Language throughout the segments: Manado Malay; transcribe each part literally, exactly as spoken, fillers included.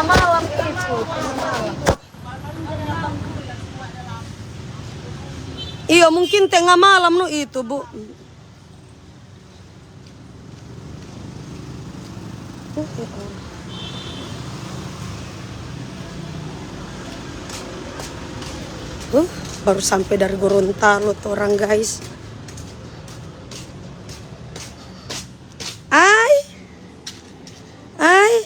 Malam itu. Iyo, mungkin tengah malam no itu, Bu. Uh, baru sampe dari Gorontalo torang, guys. Ai, ai,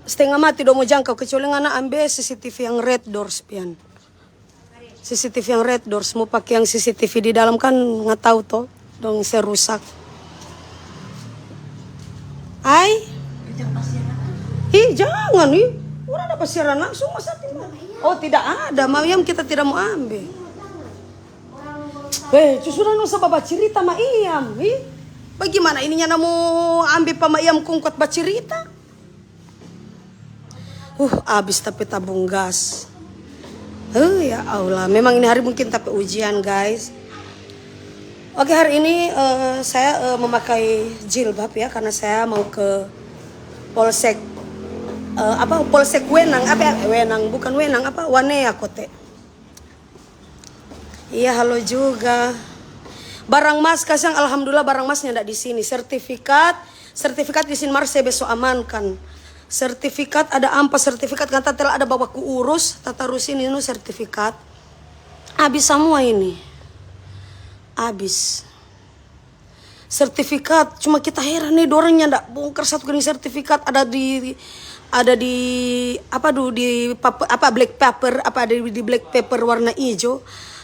stenga mati dong mo jangkau, kecuali ngana ambe C C T V yang Red Doors, pian. C C T V yang Red Doors, mo pake yang C C T V di dalam kan nggak tahu to, dong se rusak. Ai. Ih, jangan, ih. Orang ada pasiaran langsung, masa tidak? Oh, tidak ada. Mariam kita tidak mau ambil. Eh, cu sudah no sa babacerita ma Iam, ih. Bagaimana ininya na mo ambe pa ma Iam kong kuat bacerita? Uh, abis tapi tabung gas. Uh, ya Allah, memang ini hari mungkin tapi ujian, guys. Oke, hari ini, eh, saya, eh, memakai jilbab ya, karena saya mau ke Polsek, eh, apa, Polsek Wenang, apa ya? Wenang, bukan Wenang, apa? Wanea Kote. Iya, halo juga. Barang mas kasiang, alhamdulillah barang mas nyanda di sini. Sertifikat, sertifikat di sini mar sebe so amankan. Sertifikat ada ampa sertifikat, kan tela ada bawa ku urus, tataru sini no sertifikat. Abis samua ini. Abis. Sertifikat, cuma kita heran nih, dorang nyanda bongkar satu kali sertifikat, ada di, ada di, apa du, di pape-, apa, black paper, apa ada di, di black paper warna ijo,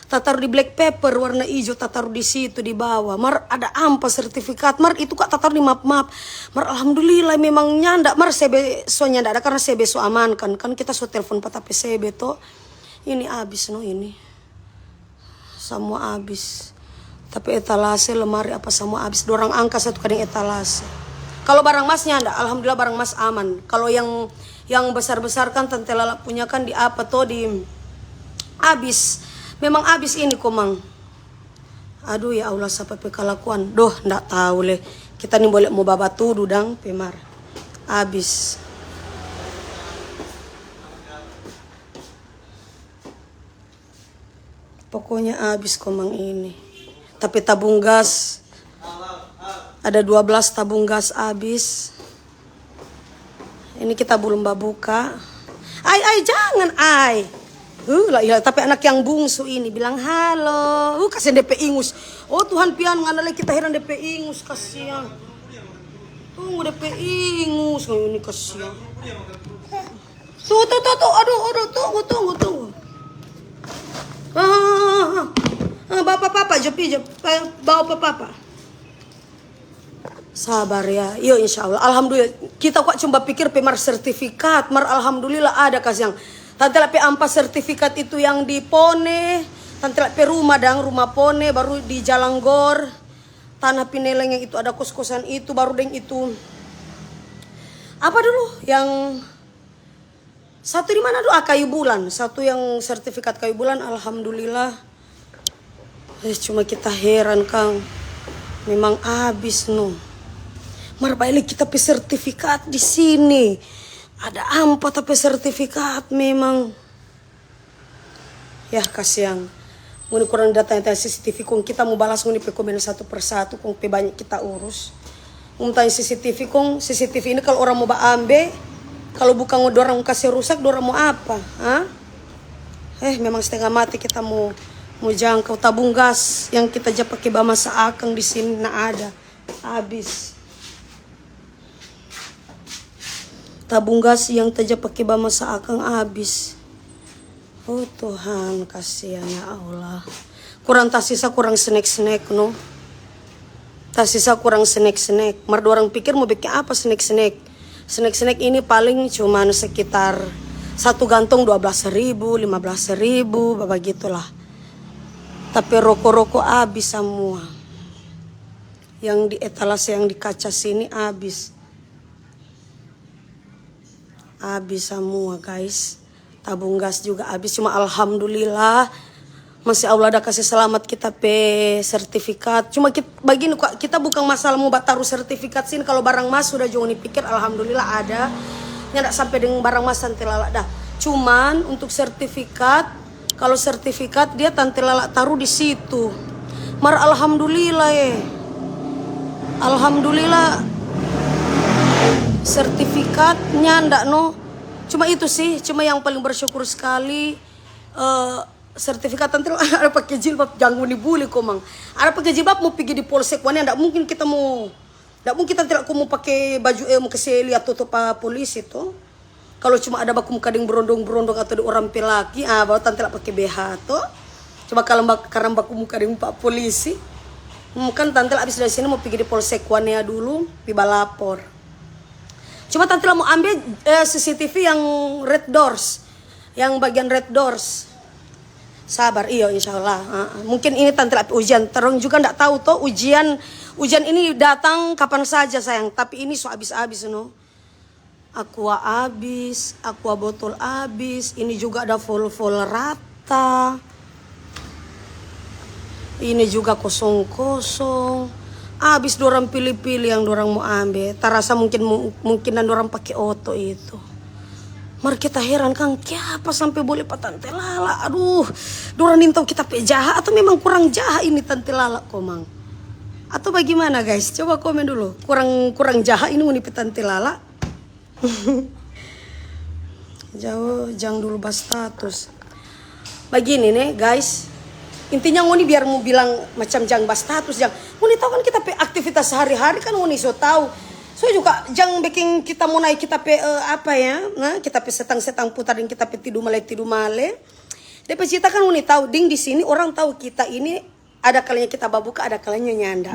tataru di black paper warna ijo, tataru di situ di bawah. Mar ada ampa sertifikat, mar itu kak tataru di map-map. Mar alhamdulillah memang nyanda, mar sebe so nyanda ada karena sebe so aman kan, kan kita so telepon pa tapi sebe to. Ini abis no ini. Samua abis. Tapi etalase, lemari apa samua abis. Dorang angka satu kadang etalase. Kalau barang mas nyanda, alhamdulillah barang mas aman. Kalau yang, yang besar-besar kan tante Lala punya kan di apa to, di abis. Memang abis ini komang. Aduh ya Allah, sapa pe kalakuan? Doh, ndak tau le. Kita ni boleh mo babatudu dang pe mar. Abis. Pokoknya abis komang ini. Tapi tabung gas, ada dua belas tabung gas abis. Ini kita belum babuka. Ai, ai, jangan, ai. Uh, la ilah, tapi anak yang bungsu ini bilang halo. Uh, kasihan depe ingus. Oh Tuhan pian, ngana lei kita heran depe ingus, kasihan. Tunggu depe ingus, ini kasihan. Tuh, tuh, tuh, tuh, aduh, aduh, tunggu, tunggu, tunggu. Ah, ah, ah, ah. Ah, bawa pa papa, jo pi, jo, pa-, bawa pa papa. Sabar ya, iyo insya Allah. Alhamdulillah, kita kok cuma pikir pe mar sertifikat, mar alhamdulillah ada kasiang. Tante la pe ampa sertifikat itu yang di Pone, tante la pe rumah dang, rumah Pone, baru di Jalanggor, tanah Pineleng yang itu ada kos-kosan itu, baru deng itu. Apa dulu yang satu di mana tu? Ah, Kayu Bulan. Satu yang sertifikat Kayu Bulan, alhamdulillah. Eh, cuma kita heran, kang. Memang abis, no. Mar bae lei kita pe sertifikat di sini. Ada ampa ta pe sertifikat memang. Yah, kasiang. Ngoni kurang datang tanya C C T V, kong kita mo balas ngoni pe komen satu per satu, kong pe banyak kita urus. Ngoni tanya C C T V, kong C C T V ini kalu orang mo baambe, kalu bukang dorang kase rusak, dorang mo apa? Ha? Eh, memang stenga mati kita mo, mo jangkau. Tabung gas yang kita ja pake bamasa akang di sini na ada. Abis. Tabung gas yang ta ja pake bamasa akang abis. Oh Tuhan, kasiang ya Allah. Kurang tasisa kurang snack-snack, no. Tasisa kurang snack-snack. Mar dorang pikir mo biking apa snack-snack? Snack-snack ini paling cuman sekitar satu gantong dua belas ribu, lima belas ribu, babagitulah. Tapi roko-roko abis samua. Yang di etalase yang di kaca sini abis. Abis samua, guys. Tabung gas juga abis. Cuma alhamdulillah, masih Allah da kase slamat kita pe sertifikat. Cuma kit-, bagini kwa, kita bukang masalah mo bataru sertifikat sini. Kalu barang mas sudah jo ngoni pikir, alhamdulillah ada. Nyanda sampe deng barang mas Tante Lala dah. Cuman untuk sertifikat, kalo sertifikat dia Tante Lala taru di situ. Mar alhamdulillah, eh. Alhamdulillah, sertifikatnya nda, no. Cuma itu sih, cuma yang paling bersyukur sekali, eh, sertifikat Tante Lala ada pake jilbab, jang ngoni buli komang. Ada pake jilbab mo pigi di polsek, wani nda mungkin kita mo Nda mungkin Tante Lala ko mo pake baju, eh, mo kase lia toto pa polisi to. Kalo cuma ada baku muka deng brondong-brondong atau di orang pe laki, ah, baru Tante Lala pake B H to. Coba kalo bak-, karang baku muka deng pa polisi. Hmm, kan Tante Lala abis dari sini mo pigi di Polsek Wanea dulu, pi balapor. Cuma Tante Lala mo ambe, eh, C C T V yang red doors, yang bagian red doors. Sabar, iyo, insya Allah. Ah, mungkin ini Tante Lala pe ujian. Torang juga nda tahu to, ujian, ujian ini datang kapan saja, sayang. Tapi ini so abis-abis, no. Aqua abis, aqua botol abis. Ini juga ada vol-vol rata. Ini juga kosong-kosong. Abis dorang pili-pili yang dorang mo ambe. Tarasa mungkin, mungkin dan dorang pake oto itu. Mar kita heran kang, kiapa sampe boleh pa Tante Lala? Aduh, dorang nintau kita pe jaha atau memang kurang jaha ini Tante Lala komang? Atau bagimana, guys? Coba komen dulu. Kurang, kurang jaha ini ngoni pe Tante Lala? Jao, jang dulu bastatus. Bagini ne, guys. Intinya ngoni biar mo bilang macam jang bastatus, jang. Ngoni tau kan kita pe aktivitas sehari-hari kan ngoni so tau. So juga jang beking kita mo naik kita pe, eh, apa ya, nah, kita pe setang-setang putar deng kita pe tidu male, tidu male. Depe cerita kan ngoni tau, ding di sini orang tau kita ini ada kalanya kita babuka, ada kalanya nyanda.